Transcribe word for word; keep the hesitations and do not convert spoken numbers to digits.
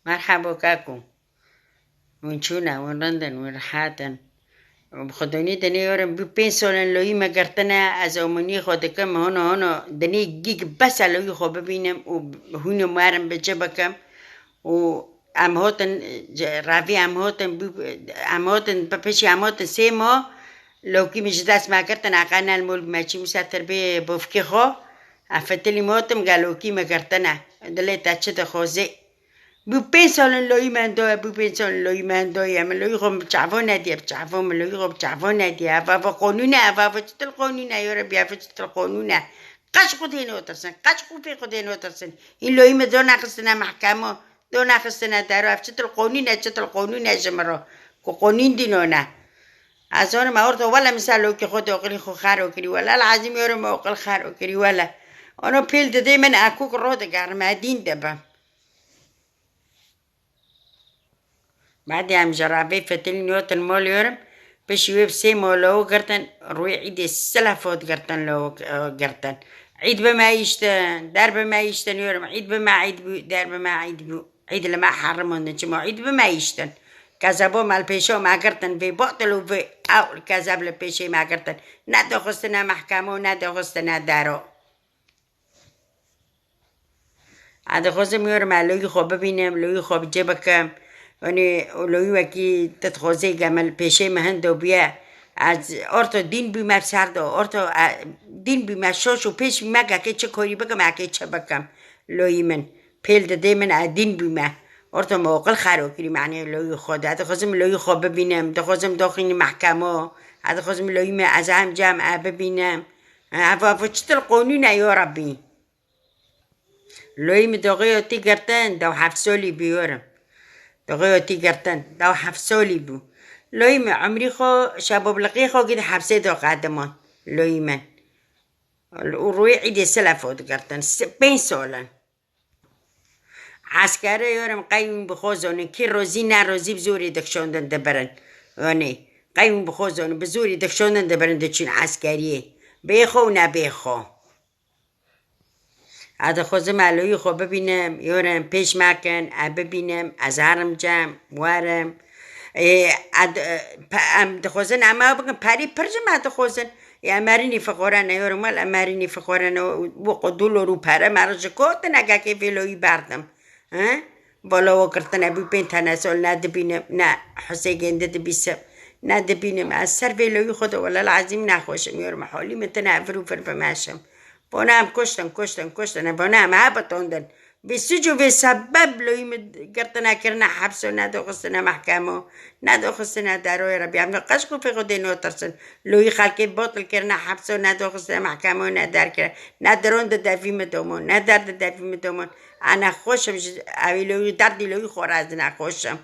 Merhabo kako. Hûn çûne, hûn rind in, hûn rehat in. Bi xwe donî dinê yorim, bû pênc sal in loyî me girtine, ez omeniyê xwe dikim, hono hono dinê gîk bes e loyî xwe bibînim û hûnê werim bi ci bikim. Û em hatin, ravî em hatin, bû, em hatin, piştî em hatin sê mah, lokî min ji dest me girtin, eqe ne li mol me çî, min ser tirbê bofkê xwe, ez fitilî me hatim, ga lokî me girtine. Dilê te çi dixwazê? Bû pênc sal in loyî me doye, bû pênc sal in loyî me doye. Min loyî xwe bi çavan nediye, bi çavan, min loyî xwe bi çavan nediye. Eva, eva qonûn e, eva, eva çitil qonûn e, ya Rebî, eva çitil qonûn e. Qeç Xwedê nêtirsin, qeç qûfê Xwedê nêtirsin. Hîn loyî me do nexistine mehkemo, do nexistine dero. Ev çitil qonûn e, çitil qonûn e ji min re. Ku qonûn dîno ne. Ez zonim, orto wele min ser lokî xwe doqilî xwe xero kirî wele. El azîm yorim oqil xero kirî wele. Ono pêl didê min, ekûk ro digerim, edîn dibim. Badê em ji ravê fetilî notin mol yorim, piştî wê bi sê mah lowo girtin, rûyê îdê silefot girtin lowo, e, girtin. Îd bi me îştin, der bi me îştin yorim, îd bi me îd bû, der bi me îd bû. Îd li me herimandin, çima îd bi me îştin. Kezebo me li pêşo me girtin, vê batil û vê ew kezeb li pêşê me girtin. Ne dixistine mehkemo, ne dixistine dero. Ez dixwazim yorim, ez loyî xwe bibînim, loyî xwe bi cê bikim. Yanî loyî wekî tu dixwazê, gel min li pêşê min hindo bûye. Ez orto dîn bûme bi ser de, orto, e, dîn bûme, şoş û pêş bûme, gekê çi korî bikim, ekê çi bikim. Loyî min. Pêl didê min, ez dîn bûme. Orto min oqil xero kirî, manê loyî xwe de. Dixwazim loyî xwe bibînim, dixwazim doxînim mehkemo. Ez dixwazim loyî min, ez em cem, ez bibînim. Ev, ev çitil qonûn e, ya Rebî. Loyî min doxê otî girtin, dew heft solî bû yorim. Doxê otî girtin, dew heft solî bû. Loyî min, umrî xwe, şebobliqî xwe gî di hepsê de qediman. Loyî min. Û rûyê îdê silefot girtin, si-, pênc sol in. Eskere yorim qey hûn bi xwe zonin, kî rozî ne rozî bi zorî dikşandin dibirin. Yanî, qey hûn bi xwe zonin, bi zorî dikşandin dibirin diçûn eskeriyê. Bê xwe û ne bê xwe. Ez dixwazim ez loyî xwe bibînim, yorim pêş me kin, ez bibînim, ez herim cem, werim. Ê, ez di-, pe-, em dixwazin em ew bikin, perî pir ji me dixwazin. Ê, em erînî fiqore ne, yorim wel em erînî fiqore ne, wek ku dolor û pere me re ji ku tine gekê vê loyî berdim. He? Vala we girtine bû pênc tene sol, ne dibînim, ne Husê Gêndi dibîsim, ne dibînim. Ez ser vê loyî xwe de wele lazîm nexweşim, yorim holî min tine vir û vir bimeşim. Bona em kuştin, kuştin, kuştin. Bona em hebitondin. Vê sic û vê sebeb loyî min girtine kirine hepso, ne doxistine mehkemo, ne doxistine deroyê Rebî. Em qeç ku fê xwe dê notirsin. Loyî xelkê botil kirine hepso, ne doxistine mehkemo, ne derkire. Ne diron di devî min domon, ne der di devî min domon. Ez nexweşim ji ewî loyî, derdî loyî xwe re ez nexweşim.